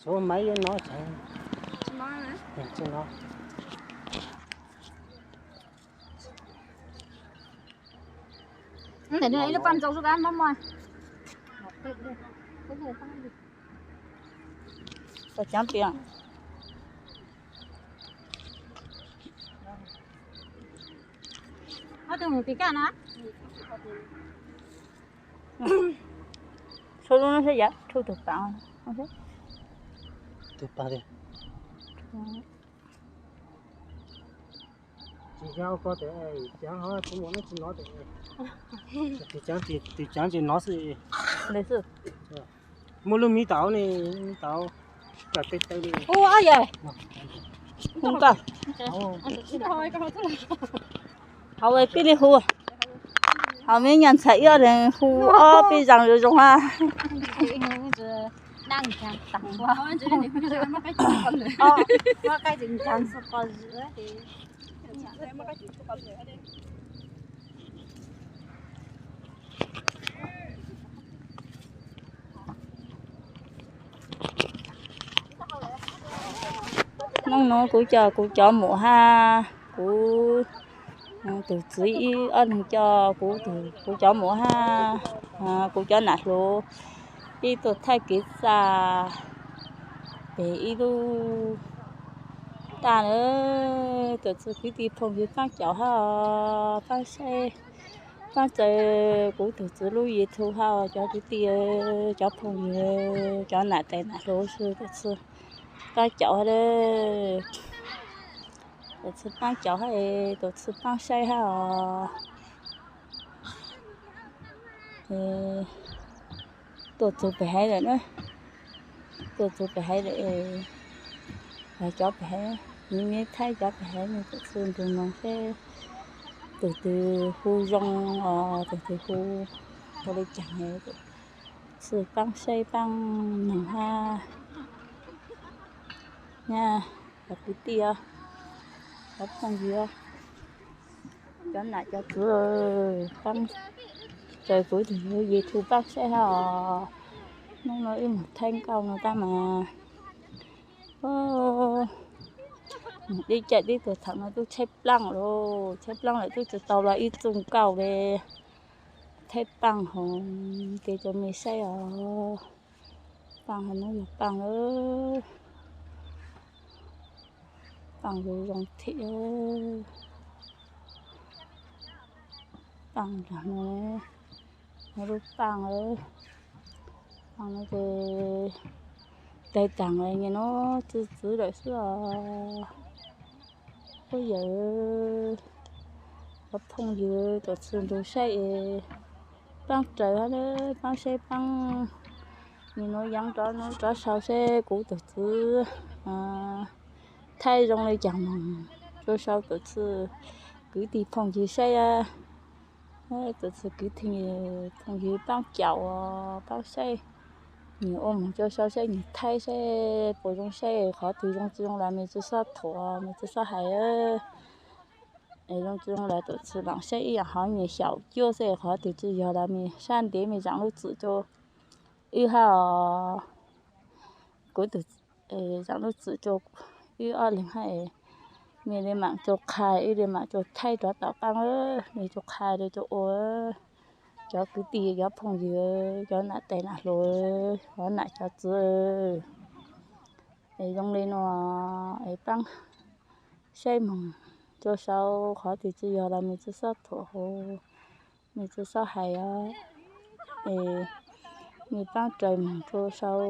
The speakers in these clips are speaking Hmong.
Ua maiv yuav no tsev. Ntawm no ib lub paj ntxoog lub kab mob mob. Cov tias ob tug mus pis kaj na. Txhua lub no seb yav txhua tus pav. Tus pav tias tsis yog ko tes, caav ho tsis muaj, tsis nov tes, tus caav tsis nov xwb. Muaj lub miv tau ne, miv tau, kawm tej taw li. Ua yawg, hu nkawj. Hauv peb li hu, hauv me nyuam ntxhais ib ob leeg hu ob peb zaug zoo zoo a. Hnub no kuv coj kuv cov muam hab kuv tus txiv ib ob leeg coj kuv, kuv cov muam hab kuv cov nam hluas peb tuaj thaij kev xa pem ib lub tag na. Tuaj txug kwv tij phooj ywg paab caum hab paab saib, paab txawv kuv tus txiv lub YouTube hab cov kwv tij, cov phooj ywg, cov nam tais nam hluas sawv daws tuaj txug paab caum hab, tuaj txug paab caum hab, tuaj txug paab saib hab os. Tuaj txug pem haiv lawm na, tuaj txug pem haiv lawm, cov pem haiv, miv miv thaij cov pem haiv no tuaj txug nrug noog seb tus twg hu zoo os, tus twg hu ua li caag, txug paab saib paab noog hab. Nyab, cov kwv tij, cov phooj ywg, cov nam cov txwv, paab txawv kuv tus YouTube paab saib hab os. Hnub no wb moog thaij nkauj no tab mas deb caim deb tuag thaum no tub tshaib plaaj lawm, tshaib plaaj lawm tub tsi tau los ib txuj nkauj li. Thaij paaj hov ces cov mej saib os. Paaj hov no yog paaj, paaj zoo zoo thiab. Paaj nrag no, lub paaj, paaj no ces tawg taag le nyuag no, txwv txwv lawm xwb os. Puab yawg, cov phooj ywg tuaj txug nrug saib es paab raws hab, paab saib paab, nws nuav yeev rov nuav rov sau seb kuv tus txwv thaij zoo le caag moog rua sau tuaj txug kwv tij phooj ywg saib. Tuaj txug kwv tij phooj ywg paab caum, paab saib, nws ua moog rua sau saib nws thaij saib puas zoo saib, qhov twg zoo tsi zoo los mej tsi xob thuam mej tsi xob hais. Zoo tsi zoo los tuaj txug laam saib ib yaam hov nyias xyaum cuab xwb, qhov twg tsi yog los mej sab ntev mej zaam lub txim rua wb hab os. Kuv tus zaam lub txim rua wb ob leeg hab, mej le maam rua qha, wb le maam rua thaij rov tom qaab, mej rua qha le rua ua. Cov kwv tij, cov phooj ywg, cov nam tais nam hluas, cov nam cov txwv, es zoo le nuav es paab saib moog rua sau, qhov twg tsi yog los mej tsi xob thuam hab, mej tsi xob hais os. Es mej paab raws moog rua sau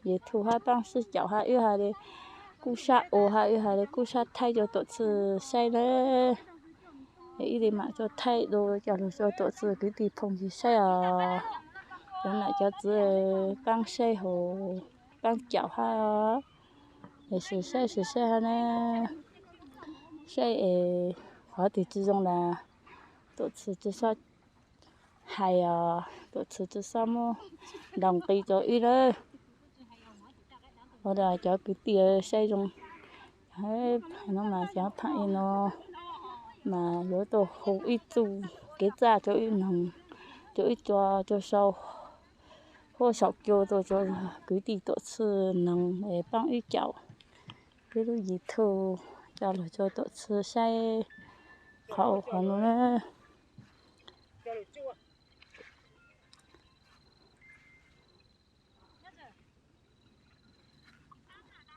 YouTube hab paab sib caum hab wb hab le kuj sab ua hab wb hab le kuj sab thaij rua tuaj txug saib na. Wb le maam rua thaij rua coj lug rua tuaj txug kwv tij phooj ywg saib os. Cov nam cov txwv paab saib hab, paab caum hab, es sim saib sim saib hab na. Saib es qhov twg tsi zoo los tuaj txug tsi xob hais os, tuaj txug tsi xob muab ntaus nqi rua wb lawm. Ua le cov kwv tij saib zoo, no mas cov phaam ib no mas yuav tuaj hu ib txuj kev txaj rua wb noog, rua wb tso rua sau, Ua saum cua tuaj tso, kwv tij tuam txhij nees es pab ib caum, peb lub YouTube coj los tso tuam txhij saib qhov ua qhov no na.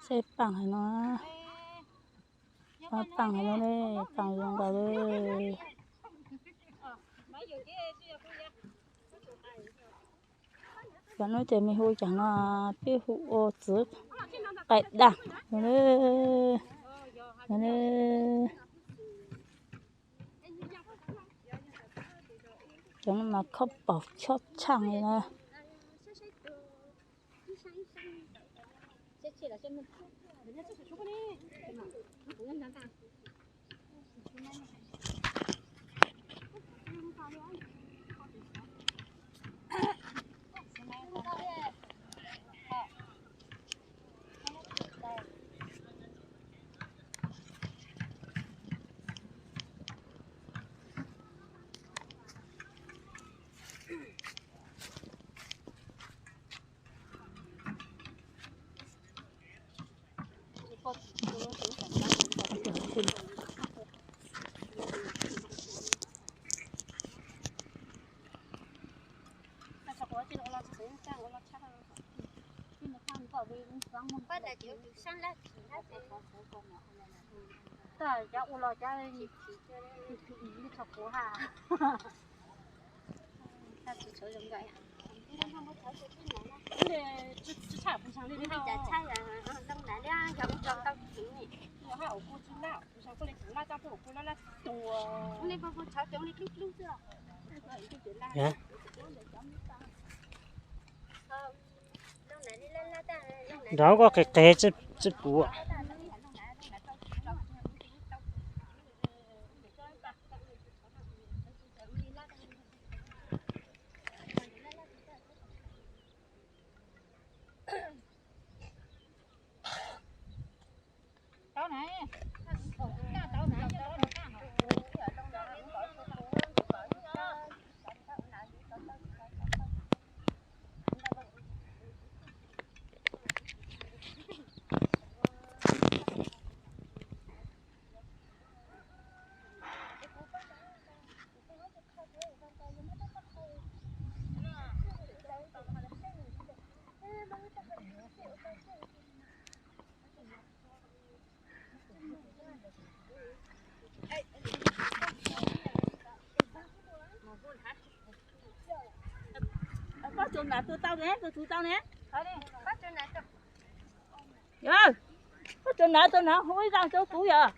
Saib paaj hais no, paaj hais no ne, paaj zoo nkaus li. Cov no ces mej hu caag no, peb hu ua txiv qaim daj no ne. Cov no mas khob paug chob tshaaj li na. Nrad koj qis qis tsi pum. Koj tsuas nam tus tau ne, tus tau ne. Koj tsuas nam tus nam hu ib zaug rau kuv yom.